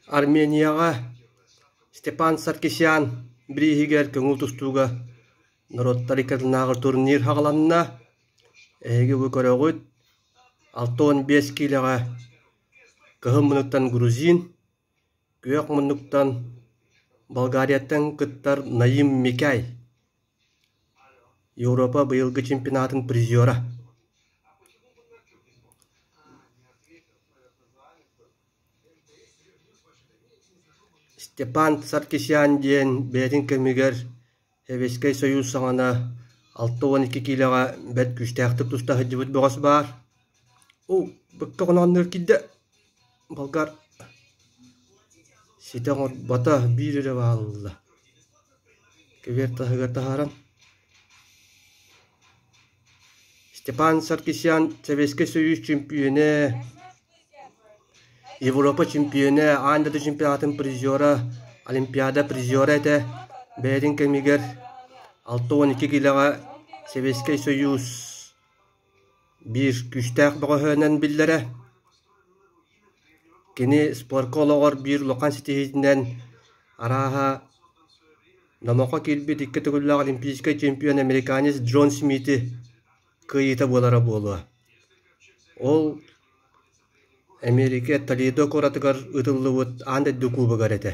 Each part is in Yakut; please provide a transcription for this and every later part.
Арменияҕа Степан Саркисян бирииһигэр көҥүл тустууга норуоттар иккардынааҕы турнир саҕаланна. Эһиги бу көрөҕүт, 65 киилэҕэ кыһыл муннуктан грузин, күөх муннуктан Болгарияттан кыттар Наим Микай, Европа быйылгы чемпионатын призера. Степан Саркисян диэн бэйэтин кэмигэр Сэбиэскэй Сойуус саҕана 62 киилэҕэ бэрт күүстээхтик туста сылдьыбыт бөҕөс баар. Оо, быкка хонооннор киирдэ. Болгар ситэ оҥорбото, биир эрэ баалла. Кэбиэр таһыгар таһааран. Степан Саркисян Сэбиэскэй Сойуус чөмпүйүөнэ, Европа чемпионэ, аан дойду чемпионатын призера, Олимпиада призера этэ. Бэйэтин кэмигэр 62 киилэҕэ Сэбиэскэй Союз биир күүстээх бөҕөһүнэн биллэрэ. Кини спорка олоҕор биир улахан ситиһиитинэн арааһа номоххо киирбит икки төгүллээх олимпийскай чемпион американец Джон Смити кыайыыта буолара буолуо. Ол Эмиэрикэ Толедо куоратыгар ыытыллыбыт аан дойду кубогар этэ.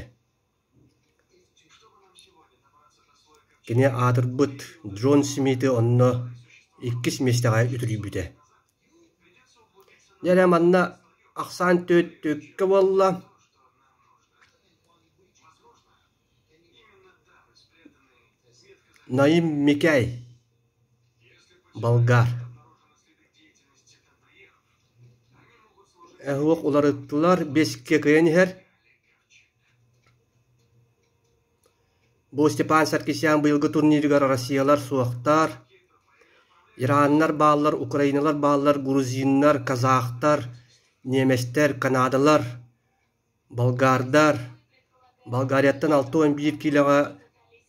Кини аатырбыт Джон Смити онно иккис миэстэҕэ үтүрүйбүтэ. Дьэ эрэ манна ахсаан түөт-түөккэ буолла. Наим Микэй, болгар Эһуох уларыттылар, биэскэ кыайан иһэр. Бу Степан Саркисян быйылгы турнирыгар Россиялар суохтар, Ираннар бааллар, Украиналар бааллар, грузиннар, казахтар, немецтэр, канадалар, Болгардар, Болгарияттан 61 киилэҕэ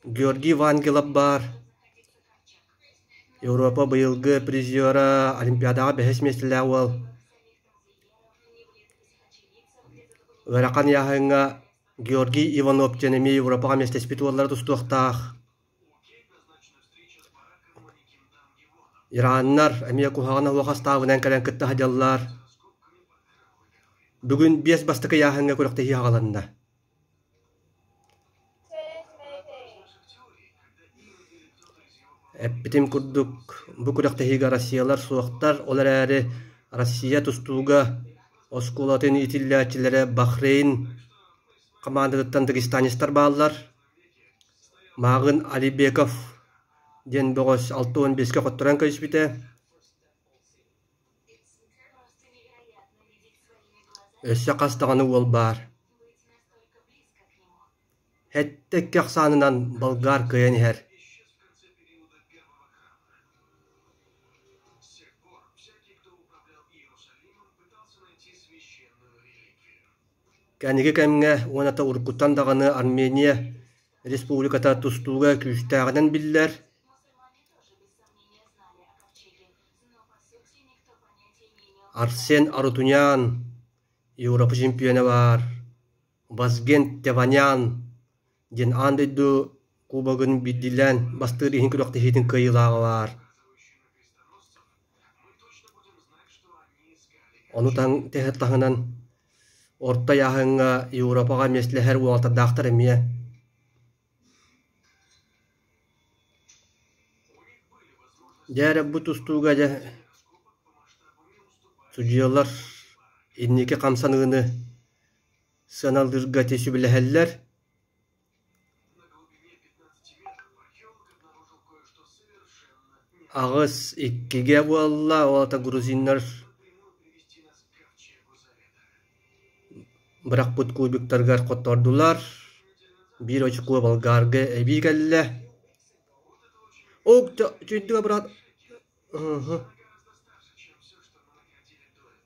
Георгий Вангелов баар, Европа быйылгы призера, Олимпиадаҕа бэһис миэстэлээх уол. Ыарахан ыйааһыҥҥа Георгий Иванов диэн эмиэ Европаҕа миэстэспит уоллара тустуохтаах. Ираннар эмиэ куһаҕан оһуох астаабынан кэлэн кытта сылдьаллар. Бүгүн биэс бастакы ыйааһыҥҥа күрэхтэһии аҕаланна. Эппитим курдук, бу күрэхтэһиигэ Россиялар суохтар, ол эрээри Россия тустууга оскуолатын иитиллээччилэрэ Бахрейн хамаандатыттан дагестанецтар бааллар. Мааҕын Алибеков диэн бөҕөс 65-кэ хотторон кэбиспитэ. Өссө хас даҕаны уол баар. Сэттэ икки ахсаанынан болгар кыайан иһэр. Кэнники кэмҥэ уонна уруккуттан даҕаны Армения Республиката тустууга күүстээҕинэн биллэр. Арсен Арутюнян Европа чемпиона баар, Вазген Теванян диэн аан дойду кубогын биирдиилээн бастыыр иһин күрэхтэһиитин кыайыылааҕа баар. Ону таһынан орто ыйааһыҥҥа Европаҕа миэстэлэһэр уолаттардаахтар эмиэ. Дьэ эрэ бу тустууга дьэ судьуйалар инники хамсаныыны сыаналыырга ити сөбүлэһэллэр. Аҕыс иккигэ буолла, ол аата грузиннар бырахпыт кубиктарыгар хоттордулар. Биир очко болгарга эбии кэллэ. Ок, чүйдүгэ брат.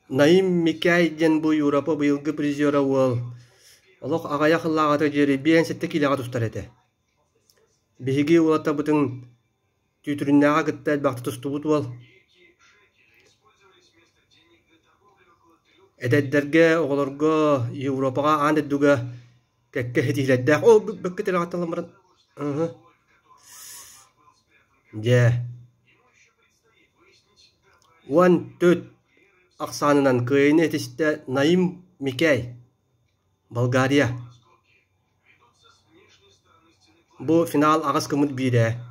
Наим Микай диэн бу Европа быйылгы призера уол олох аҕыйах сыллааҕыта диэри 57 киилэҕэ тустар этэ. Биһиги уолаттарбытын Түүтүрүннээҕи кытта элбэхтик тустубут уол. Эдэрдэргэ, оҕолорго Европаҕа аан дойдуга кэккэ ситиһиилэрдээх. Оо, бөккө тилэҕиттэн баран Дьэ, 14 ахсаанынан кыайыыны ситистэ Наим Микэй, Болгария. Бу финал аҕыс гыммыт биирэ.